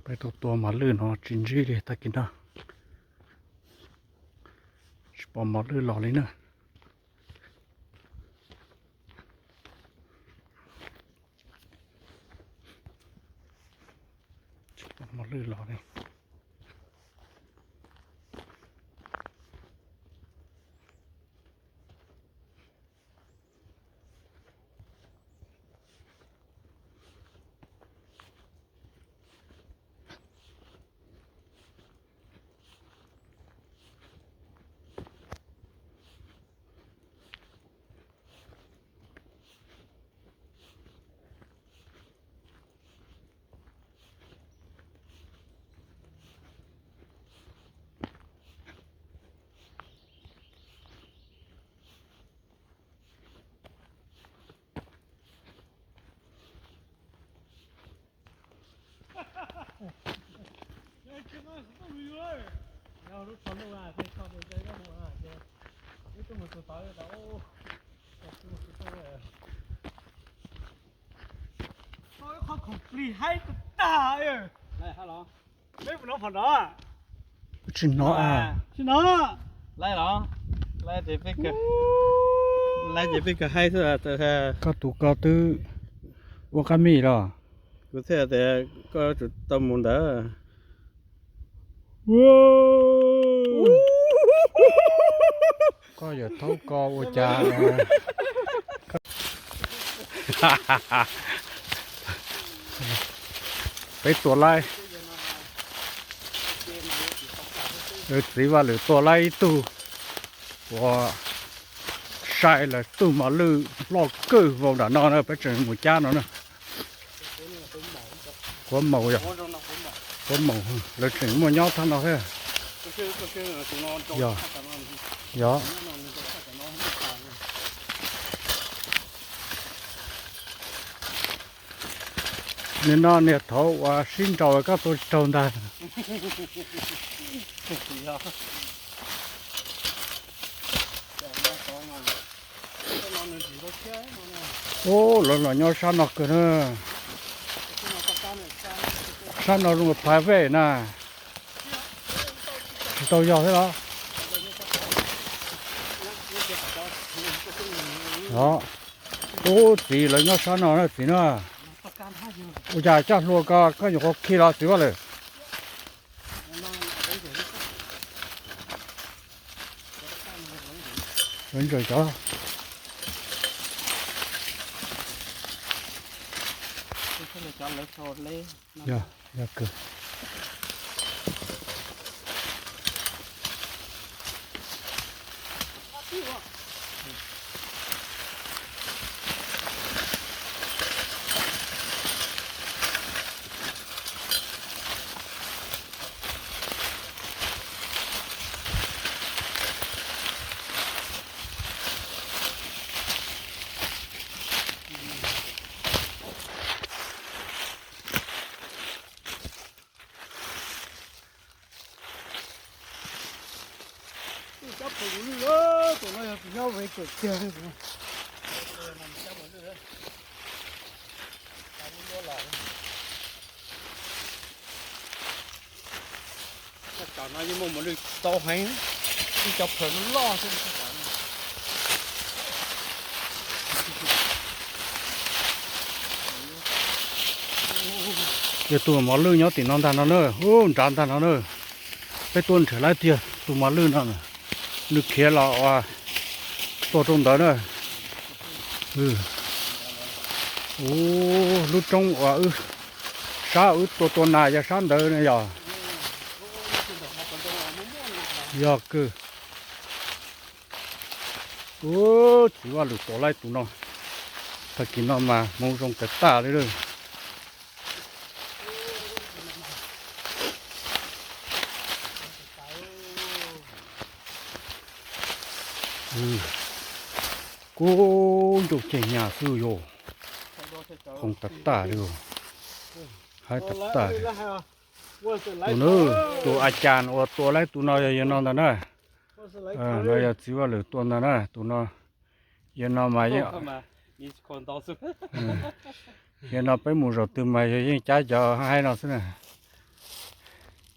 Peb tuaj tua mos lwj no tsis ntsib li tag kis no. Tsis pom mos lwj los li na. Tsis pom mos lwj los li. Qhov khoom plig haib tag tag. Peb puas hnov phom nrov? Tsis hnov a. Tsis hnov. Laib los? Laib ces peb kawg, laib ces peb kawg haib xwb. Koj tus ko twb ua qab mis los? Kuv thiaj tias koj yuav tsum tau mus ntawd. Koj yawm thaub ko ua cas? Peb tua laib, txiv Vaj Lwm tua laib ib tug, uas sai lawv tug mos lwj loj kawg vau nram no na, peb tseem mus cab no na. Quav maus yog, quav maus, lawv tseem muaj nyob thaj no thiab. Yog, yog. Nim no niag thaud uas sib nraus koj tua tsis raug ntag. Ub, lawv los nyob sab no kawg na. Sab no zoo private na. Tsis tau yog thiab los? Ub, txiv lawv nyob sab no na txiv na. Ua cas coj hlua ko koj nyuam qhuav khi los txiv Vaj Lwm? Lawv ntsaws cov. Yog, yog kawg. Cov phaws kuv lwj lawm, tus no yog tus nyob ve kawm kiag li. Thaj tsam no yeej muaj mos lwj tau heev, ib cov phaws loj xwb. Yog tus mos lwj nyob tim no ntag no na, ub nrad ntag no na. Peb tuaj nrhiav laib tiag tus mos lwj no, nws khiav los ua tua rau ntawd na. Ub, lub roob uas wb, sab wb tua tua nas yog sab ntawd ne yog. Yog kawg. Ub, txiv Vaj Lwm tua laib tus no. Tag kis no mas hmoov zoo tas tas li lawm. Kub ncauj ceg nyas xwb yog. Hmoov tas tas li, haib tas tas li. Tus no, tus a cas uas tua laib tus no yog yawg no ntag na. No yog txiv Vaj Lwm tua ntag na, tus no. Yawg no mas yeej, yawg no peb mus zaum twg mas yawg yeej cab cov haib no xwb na.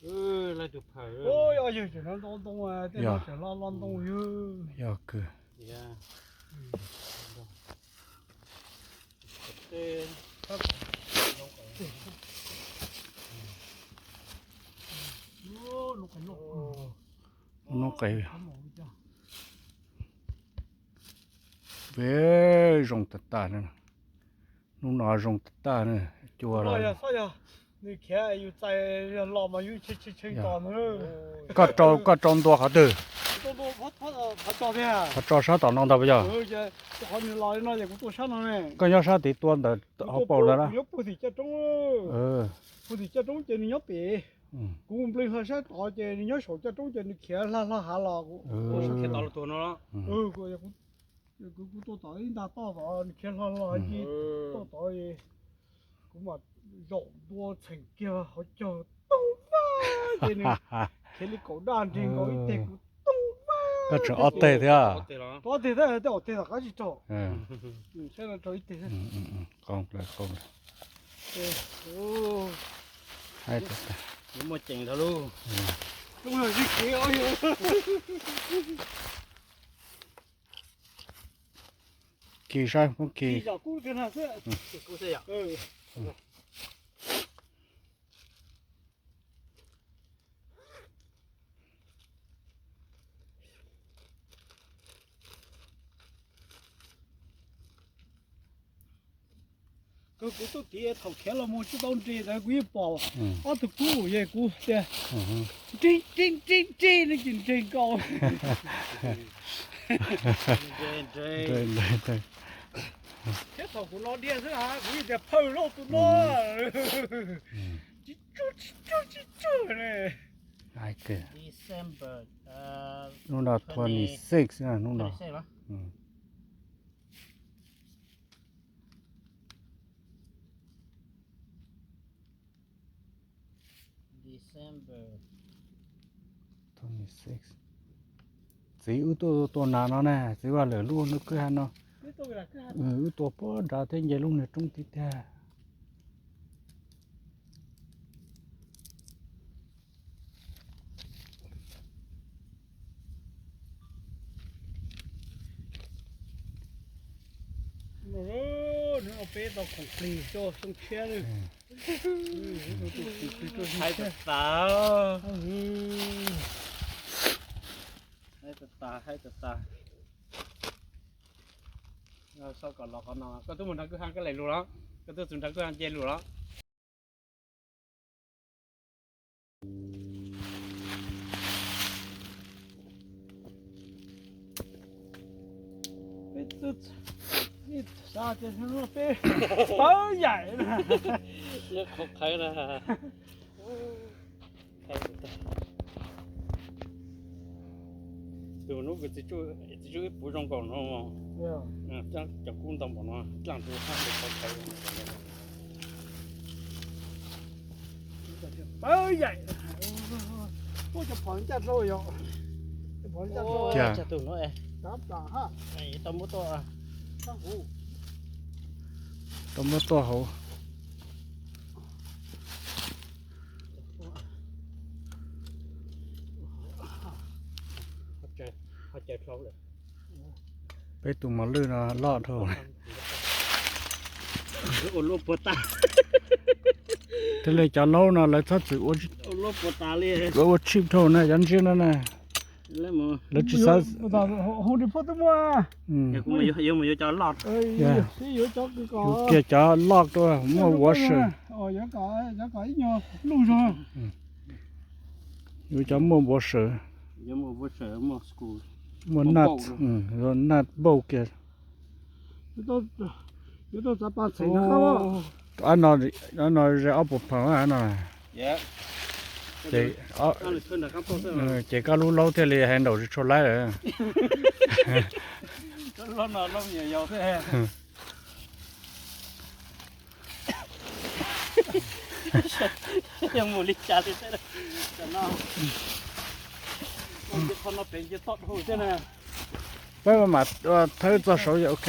Laij tus phawm. Yog, yog kws. Nub qes. Peb zoo tag tag na. Hnub no zoo tag tag na. Cua los. Nws khiav yus txais yog los mas yus tshee tshee tos na. Koj rau, koj rau ntua qhov twg? Qhov tso sab tom no ntag puas yog? Qhov nws los li no ces kuv tua sab no ne. Koj nyob sab tid tua ntawm hauv paus ntawd na. Nyob puag tim caj roob. Puag tim caj roob ces nws nyob pem. Kuv nplws hlo sab tod ces nws nyob saum caj roob ces nws khiav hla hlo hav los. Khiav tod los tuag no los. Kuv tua tom ib nta toj tod nws khiav hlo hlo hav ci toj tod. Kuv mam zaum ntua txheem kiag hauv caug toog vaj ces nws khiav li kaum daj nrig nkaus ib teg kuv toog vaj. Koj tseem ob teg thiab. Ob teg thiab, tej ob teg tom qab tsis raug. Saib no raug ib teg. Qoo, qoo. Muaj ceem ntag lauj. Kis saib, muab kis. Kuv, kuv tuaj tiv thaum khiav los mus tsis tau nres ntawd kuv yeej pom ob tug kub yog kuv tias nres nres nres nres no ces nres nkaus. Thiab thaum kuv los dhia xwb kuv yeej tias phawj lauj tus no. Tsis tsuag tsis tsuag tsis tsuag ne. Hnub no twenty six, hnub no. Twenty six. Txiv wb tuaj tua nas no na, txiv Vaj Lwm lub hnub kwj ha no. Wb tua puag nrad thiab nce lub niag roob tid tiag. Hnub no peb tau khoom plig rau xyoo tshiab lawm. Haib tas tas, haib tas tas, haib tas tas. Xauj kom los qhov no, koj twb mus nrad kwj ha koj lem lus los, koj twb txug nrad kwj ha nce lus los. Peb twb xav tias peb pawv yaim na. Qhov qhaiv na. Tus hnub kuv txiv tsuj ib puv zoo nkaus no, cov kub ntau npaum no dlaaj tus hab tus qhov qhaiv. Pawv yaim. Ua cov phom ncaj dlua yom. Cov phom ncaj dlua. Tab plam hab. Tau muab tuaj, tau muab tuaj hauv. Peb tus mos lwj no loj dhau. Thiaj li cov laub no lawv txhob txwm ua, lawv ua tshib dhau na, cov ntsiab no na. Lawv tsis xav. Yus kiag cov loj tuaj muaj npuav sawv. Yus cov muaj npuav sawv, muaj naj, naj npauj kiag. Ab no, no ze ob puas phaum no. Ces koj lub laub thiaj li hais nraum tsis tshua laib lawm. Peb mam thawb txog saud ok.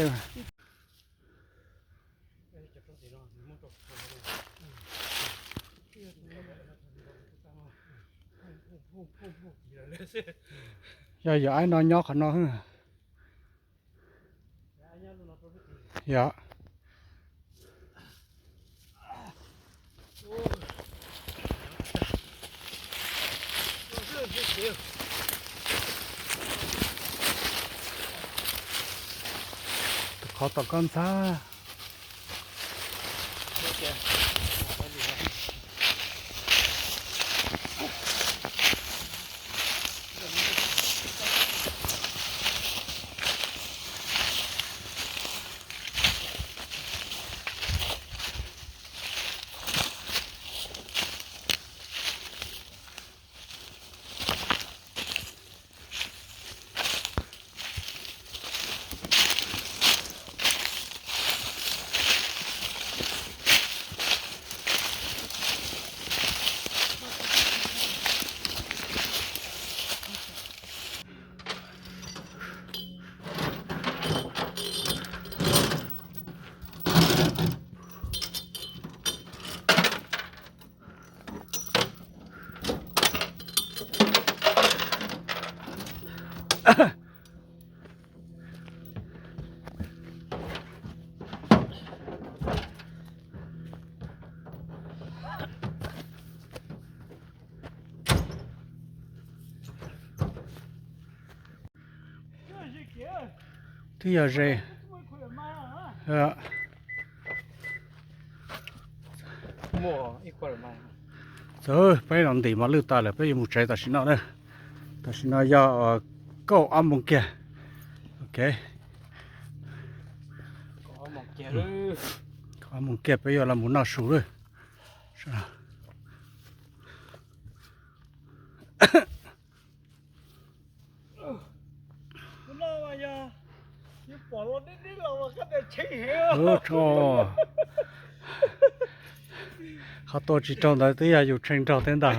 Yog yawm aib no nyob qhov no. Yog. Tus qhov tom koj ntxhab. Twb yog ze. Txawm peb los ntim mos lwj tas lawm, peb yuav mus tsev tam sim no na. Tam sim no yog kaum ob moos kiag. Ok. Kaum ob moos kiag peb yuav los mus noj su lawm. Ub, tso. Qhov tua tsis raug ntawd twb yog yus tshee raug thiab ntag.